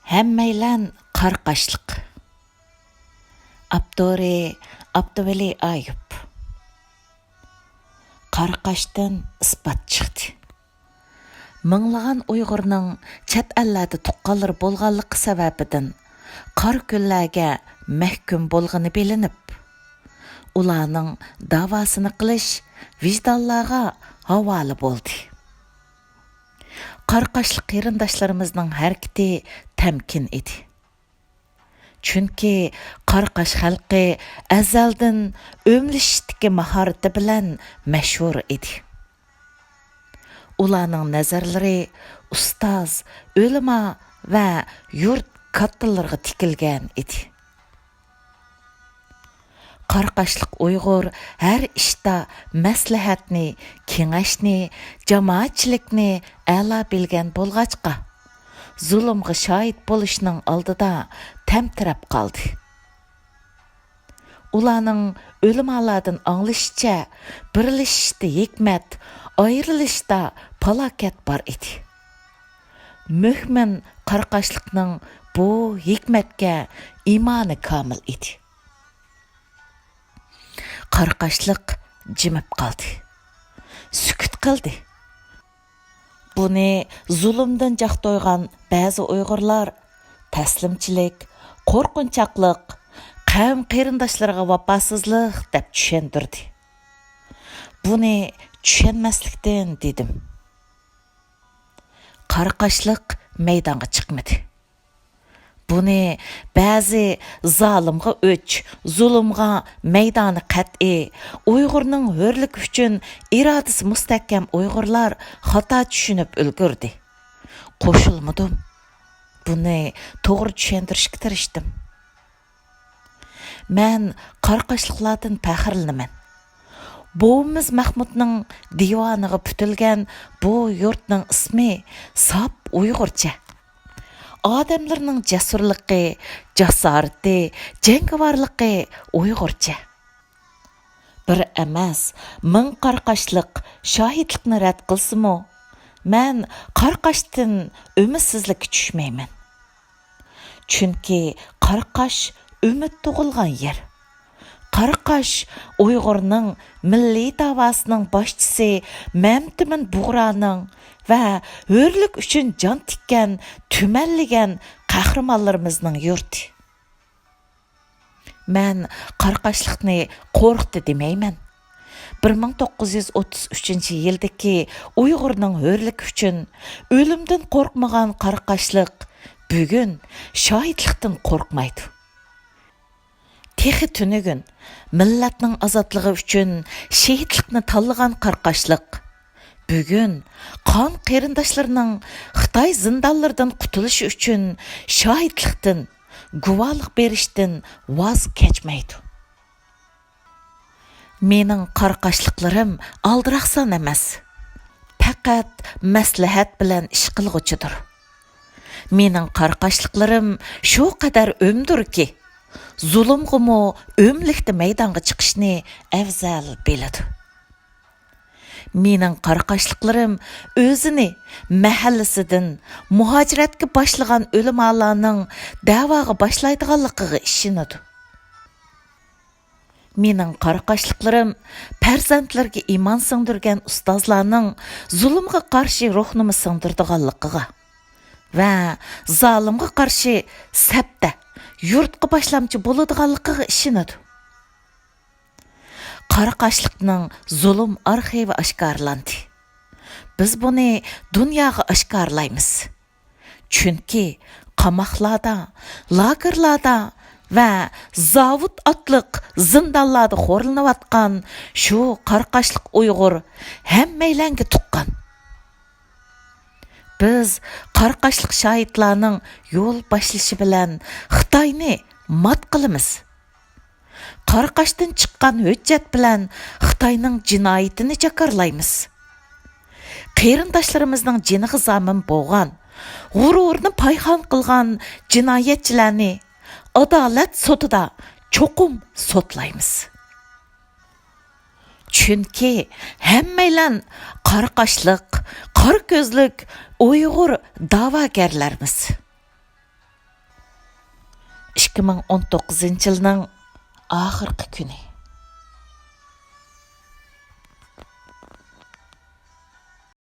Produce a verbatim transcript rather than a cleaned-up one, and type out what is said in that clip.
ھەممەيلەن قارا قاشلىق. ئاپتورى: ئابدۇۋەلى ئايۇپ. قارا قاشتىن ئىسپات چىقتى. مىڭلىغان ئۇيغۇرنىڭ چەت ئەللەردە تۇغقانلىرى بولغانلىقى سەۋەبىدىن قارا كۈنلەرگە مەھكۇم بولغىنى بىلىنىپ، ئۇلارنىڭ داۋاسىنى قىلىش ۋىجدانلارغا ھاۋالە بولدى. قارا قاشلىق قېرىنداشلىرىمىزنىڭ ھەرىكىتى تەمكىن ئىدى. چۈنكى قارا قاش خەلقى ئەزەلدىن ئۆمىلىشىشتىكى ماھارىتى بىلەن مەشھۇر ئىدى. ئۇلارنىڭ نەزەرلىرى ئۇستاز، ئۆلىما ۋە يۇرت كاتتىلىرىغا تىكىلگەن ئىدى. قارا قاشلىق ئۇيغۇر ھەر ئىشتا مەسلىھەتنى، كېڭەشنى، جامائەتچىلىكنى ئەلا بىلگەن بولغاچقا، زۇلۇمغا شاھىت بولۇشنىڭ ئالدىدا تەمتىرەپ قالدى. ئۇلارنىڭ ئۆلىمالاردىن ئاڭلىشىچە، بىرلىشىشتە ھېكمەت، ئايرىلىشتا پالاكەت بار ئىدى. مۆھمىن قارا قاشلىقنىڭ بۇ ھېكمەتكە ئىمانى كامىل ئىدى. قارا قاشلىق جىمىپ قالدى. سۈكۈت قىلدى. بۇنى زۇلۇمدىن جاق تويغان بەزى ئۇيغۇرلار تەسلىمچىلىك، قورقۇنچاقلىق، قەۋم قېرىنداشلىرىغا ۋاپاسىزلىق دەپ چۈشەندۈردى. بۇنى چۈشەنمەسلىكتىن دېدىم. قارا قاشلىق مەيدانغا چىقمىدى. بۇنى بەزى زالىمغا ئۆچ، زۇلۇمغا مەيدانى قەتئىي، ئۇيغۇرنىڭ ھۆرلۈكى ئۈچۈن ئىرادىسى مۇستەھكەم ئۇيغۇرلار خاتا چۈشىنىپ ئۈلگۈردى. قوشۇلمىدىم. بۇنى توغرا چۈشەندۈرۈشكە تىرىشتىم. مەن قارا قاشلىقلاردىن پەخىرلىنىمەن. بوۋىمىز مەخمۇتنىڭ دىۋانىغا پۈتۈلگەن بۇ يۇرتنىڭ ئىسمى ساپ ئۇيغۇرچە. ئادەملىرىنىڭ جەسۇرلۇقى، جاسارىتى، جەڭگىۋارلىقى ئۇيغۇرچە. بىر ئەمەس، مىڭ قارا قاشلىق شاھىتلىقنى رەت قىلسىمۇ، مەن قارا قاشتىن ئۈمىدسىزلىككە چۈشمەيمەن. چۈنكى قارا قاش ئۈمىد تۇغۇلغان يەر. قارا قاش ئۇيغۇرنىڭ مىللىي داۋاسىنىڭ باشچىسى مەمتىمىن بۇغرانىڭ ۋە ھۆرلۈك ئۈچۈن جان تىككەن، تۈمەنلىگەن قەھرىمانلىرىمىزنىڭ يۇرتى. مەن قارىقاشلىقنى قورقتى دېمەيمەن. بىر مىڭ توققۇز يۈز ئوتتۇز ئۈچىنچى يىلدىكى ئۇيغۇرنىڭ ھۆرلۈكى ئۈچۈن ئۆلۈمدىن قورقمىغان قارىقاشلىق بۈگۈن شاھىتلىقتىن قورقمايدۇ. تېخى تۈنۈگۈن مىللەتنىڭ ئازادلىقى ئۈچۈن شېھىتلىقنى تاللىغان قارىقاشلىق بۈگۈن قان قېرىنداشلىرىنىڭ خىتاي زىندانلىرىدىن قۇتۇلۇشى ئۈچۈن شاھىتلىقتىن، گۇۋاھلىق بېرىشتىن ۋاز كەچمەيدۇ. مېنىڭ قارىقاشلىقلىرىم ئالدىراقسان ئەمەس، پەقەت مەسلىھەت بىلەن ئىش قىلغۇچىدۇر. مېنىڭ قارىقاشلىقلىرىم شۇ قەدەر ئۆمدۇركى، زۇلۇمغىمۇ ئۆملۈكتە مەيدانغا چىقىشنى ئەۋزەل بىلىدۇ. مېنىڭ قارىقاشلىقلىرىم ئۆزىنى مەھەللىسىدىن مۇھاجىرەتكە باشلىغان ئۆلىمالارنىڭ دەۋاغا باشلايدىغانلىقىغا ئىشىنىدۇ. مېنىڭ قارىقاشلىقلىرىم پەرزەنتلىرىگە ئىمان سىڭدۈرگەن ئۇستازلارنىڭ زۇلۇمغا قارشى روھنىمۇ سىڭدۈرىدىغانلىقىغا ۋە زالىمغا قارشى سەپتە يۇرتقا باشلامچى بولىدىغانلىقىغا ئىشىنىدۇ. قارىقاشلىقنىڭ زۇلۇم ئارخىۋى ئاشكارىلاندى. بىز بۇنى دۇنياغا ئاشكارىلايمىز. چۈنكى قاماقلاردا، لاگېرلاردا ۋە زاۋۇت ئاتلىق زىندانلاردا خورلىنىۋاتقان شۇ قارىقاشلىق ئۇيغۇر ھەممەيلەنگە تۇغقان. بىز قارىقاشلىق شاھىتلارنىڭ يول باشلىشى بىلەن خىتاينى مات قىلىمىز. قارىقاشتىن چىققان ھۆججەت بىلەن خىتاينىڭ جىنايىتىنى جاكارلايمىز. قېرىنداشلىرىمىزنىڭ جېنىغا زامىن بولغان، غۇرۇرىنى پايخان قىلغان جىنايەتچىلەرنى ئادالەت سوتىدا چوقۇم سوتلايمىز. چۈنكى ھەممەيلەن قارىقاشلىق، قارا كۆزلۈك ئۇيغۇر داۋاگەرلەرمىز. ئىككى مىڭ ئون توققۇزىنچى يىلنىڭ ئاخىرقى كۈنى.